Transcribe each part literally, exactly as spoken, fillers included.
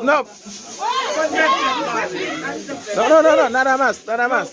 Non. Non, non, non, non, nada más, nada más.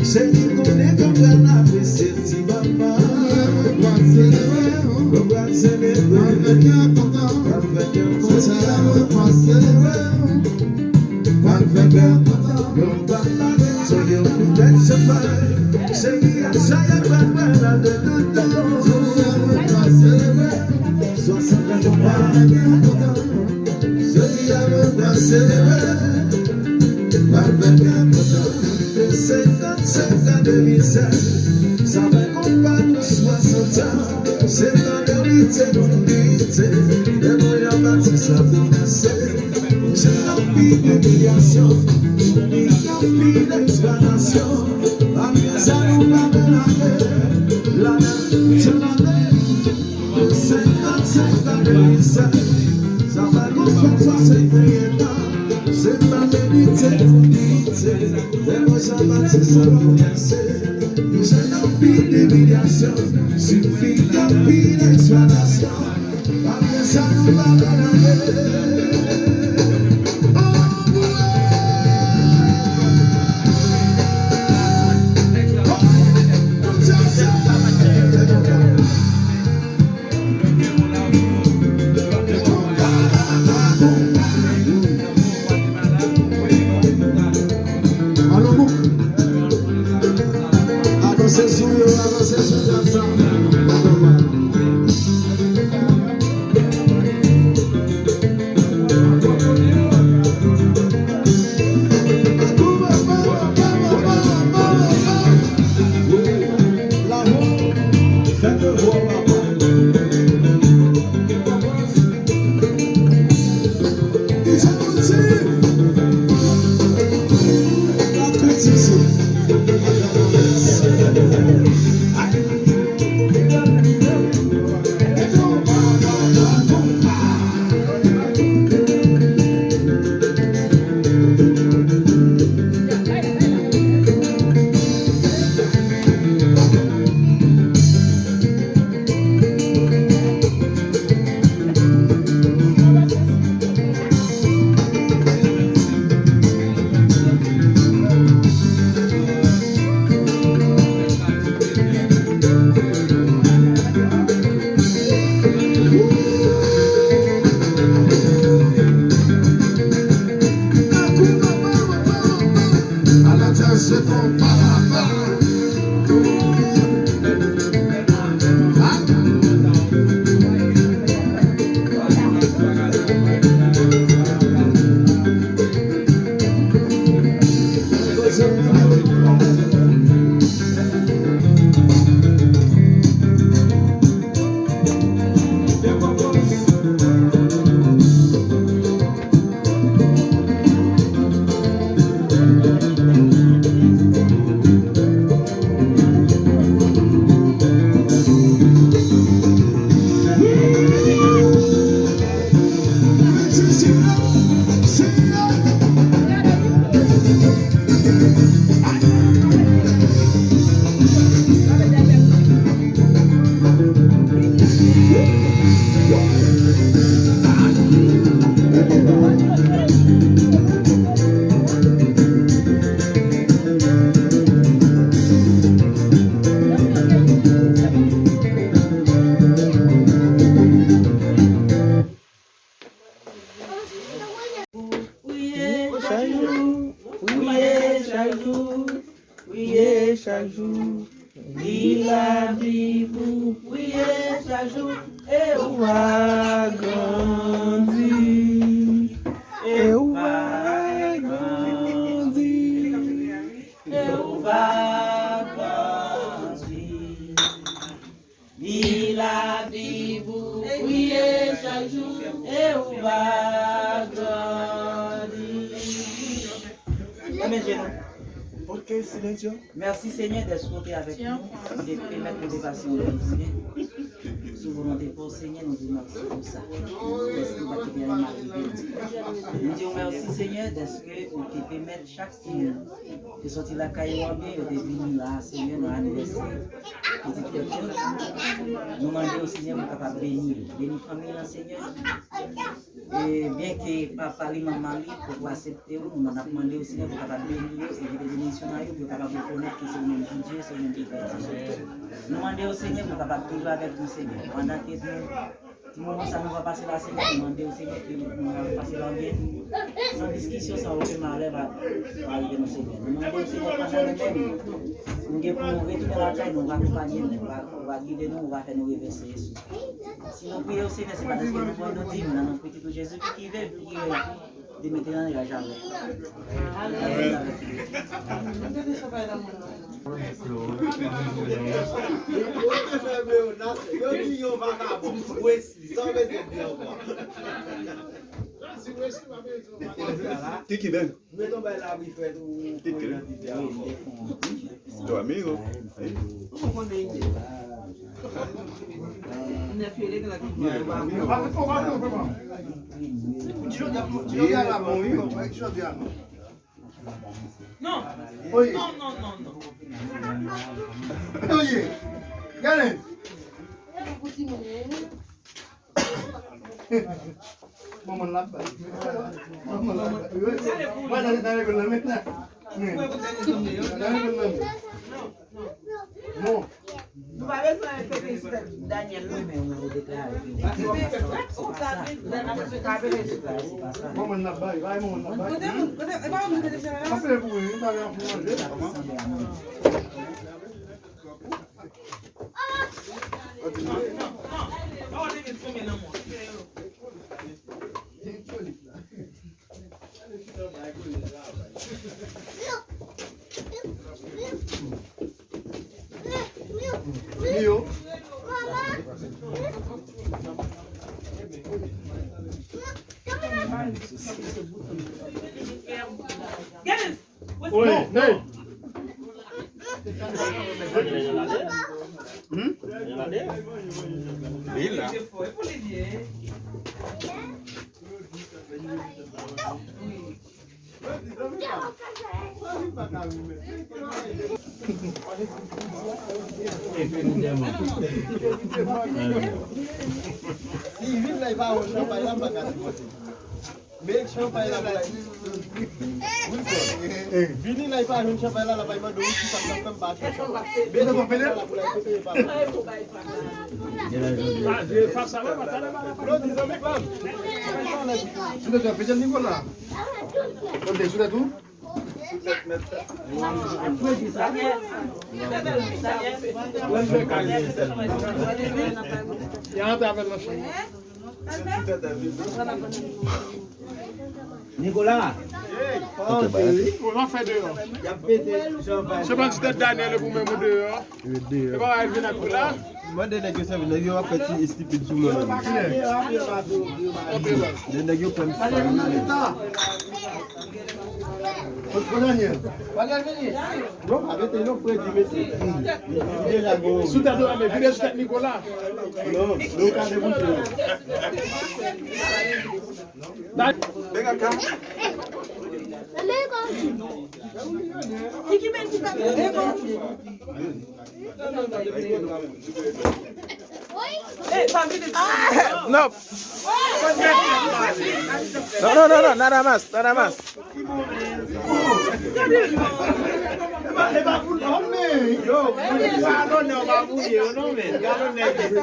Se ki konnen ke m pral apresye ti papa. Mwen pral selebre, mwen pral selebre. Pral fè kè kontan, pral fè kè kontan. Mwen pral selebre, mwen pral fè kè kontan. Mwen pral lage sou yo pou tèt se mwen. Cheri a sa y ap pral pral la de toutan. Mwen pral selebre, swasann an mwen pral fè kè kontan. Jodi a nou pral selebre, pral fè kè kontan. Rive senkannsenk an de mil sèz, sa fè konpa nou swasant an. Se tan de lite nou lite, lè mwen an pati sa pou danse. Jan anpil imilyasyon, anpil eksplwatasyon. Malgre sa nou pa pè lage, lage, se lage. Senkannsenk ane lise, sa pa gon fòt sa se fè eta. Se pa merite pou lite, lè mwen sa pati sa pou danse. Nou se anpil imilyasyon, sifi anpil eksplwatasyon. Malgre sa nou pa pè lage. Avanse sou yo, avanse sou djaz sa. Labib ou priye chak jou e ou va grandi. E ou va grandi. E ou va grandi. Li Labib ou priye chak jou e ou va grandi. Amèn, jenou. Porque silencio. Mèsi, Senyè, dèske w te avèk nou, ou te pèmèt nou te pase yon bon jounen sou volonte pa w, Senyè, nou di w mèsi pou sa. Dèske w pa kite anyen mal rive nou. Nou di w mèsi, Senyè, dèske ou te pèmèt chak moun te sòti lakay yo anbyen, yo te vini la, Senyè, nan anivèsè pitit fèt yo. Nou mande w, Senyè, pou w kapab beni yo. Beni fanmi lan, Senyè. E byenke papa li, manman li poko aksepte w, nou ap mande w, Senyè, pou w kapab beni yo, evite benediksyon nan yo, pou yo kapab rekonèt ke se ou menm ki Dye, se ou menm ki Pè. Nou mande w, Senyè, pou w kapab toujou avèk nou, Senyè. Pandan ke nou, ti moman sa nou va pase la, Senyè, nou mande w, Senyè, ke nou va pase la byen, san diskisyon, san okenn malè va, va rive nou, Senyè. Nou mande w, Senyè, pandan nou menm, nou gen pou nou retounen lakay nou, ou va akonpanye nou, ou va, ou va gide nou, ou va fè nou revèse, Jezi. Si nou priye w, Senyè, se pa dèske nou pran nou dim nan non pitit ou Jezi ki viv, ki rèy demen, tènèl, a jamè. Amèn. Yo di yon vagabon, Wesley, sa w bezwen di ankò? Kiki, vin. Mete yon bay la wi frè tou. Kiki. Tu amigo. Ou konnen. Jodi a la bon wi. Jodi a non. Non. Oye. Non, non, non, non. Oye. Gade. Manman l ap bay. Manman l ap bay. Mwen nan lekòl nan men. Nan lekòl nan men. Non. Nou pa bezwen fè respè Daniel non. Manman l ap bay, bay manman l ap bay. Kote moun, kote, e pa moun kote chè la? Pase pou mwen, pa gen pou manje. Oye, hey. Hmm? Li la. Si vin la, e pa yon chanpay la, m pa ka sipote. Men chanpay la pou l al. Wi, frè. Vini la, e pa jwenn chanpay la, l ap al mande w ki sa k ap fè m pa achte chanpay. Men chanpay la pou l al kote e pa mwen. Claude, zanmi pa m. Sou tèt la, Petèt Nicolas. Kote, sou tèt ou? Sou tèt mèt. Fredi sa. Y a antre avè l nan chanm. Nicolas. Bon, n ap fè deyò. Y ap pete chanpay. Se pa ti tèt Daniel pou menm ou deyò. E pa wè l vin ak ou la. Mande nèg yo sèvi, nèg yo ap fè ti estipid sou mwen menm. Kilè? Kilè? Nèg yo pran m sa. Kot, kot Daniel? Daniel vini. Non, pa mete non, Fredi, mesye. Li deja gwo. Sou tèt ou, men vide sou tèt Nicolas. Non, nou ka debouche. Nèg a ka. Kiki men ki ka. Ah, non. Non, non, non, non, nada más, nada más. E pa pou nonm, men. Yo, moun ki pa alonè, w pa mouye yo non, men. Alonè ki se.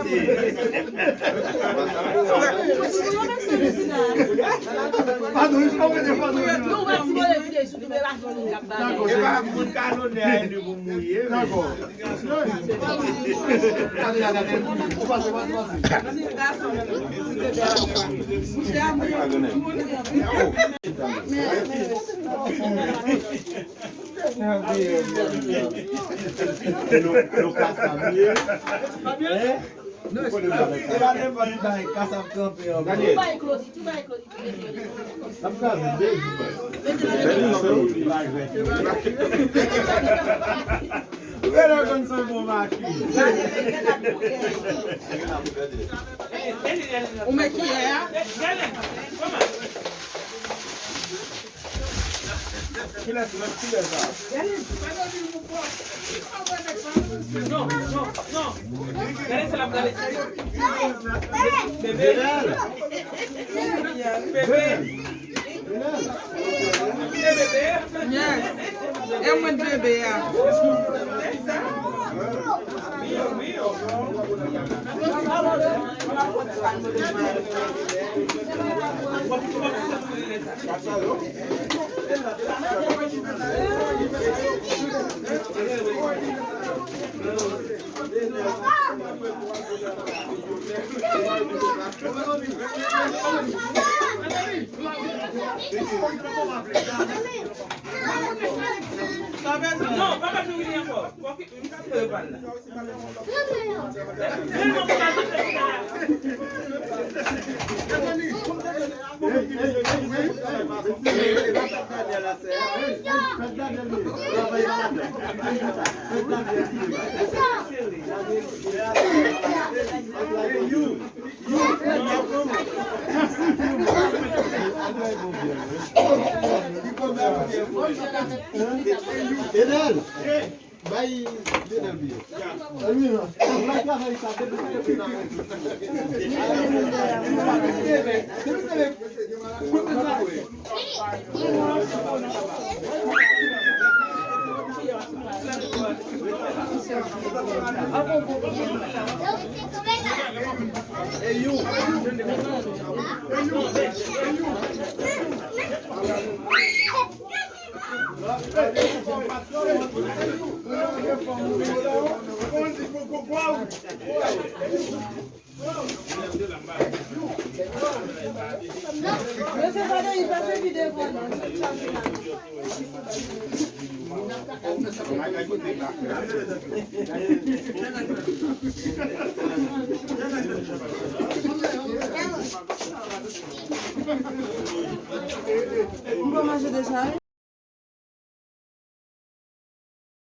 Padon, jis pa mete padon. Dakò, e pa moun ki alonè a li pou mouye, men. Dakò. Ou genlè konn se yon bon maki. Ou met kiyè a? Kilès, kilès sa? Non, non, non. Gade sa l ap gade. Bebe. Bebe. Bebe. Yes. E mwen bebe a. Non, pa bat nou ri ankò. Fò ki, m ka fè yo pale la. Edel! Bay Lionel biyè. Wi, non. L ap travay sa depi se depi nan. Mesye, pa de, pase pi devan non. M pa manje deja, wi.